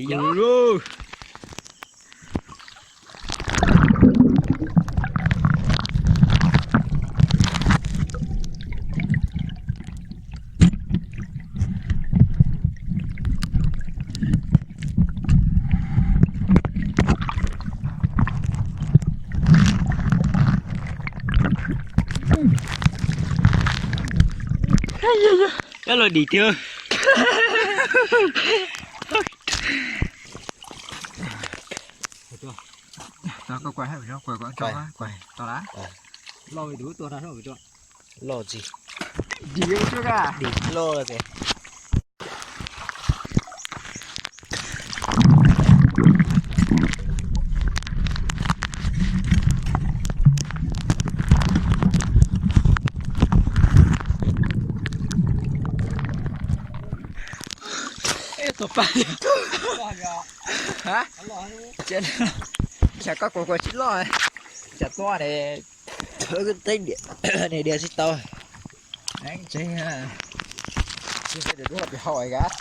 Yog lauj. Cov los dim tiag. Koj kuaj, kuaj, kuaj, kuaj, loj tsis? Dim, dim loj tsis? Xyov koj kuaj kuaj tsis loj, xyov tuaj ne, teb diam, niag diav tsis tau. Neeb tseeb, tsis pom dua lub hau pem hau gab.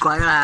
Kuaj la.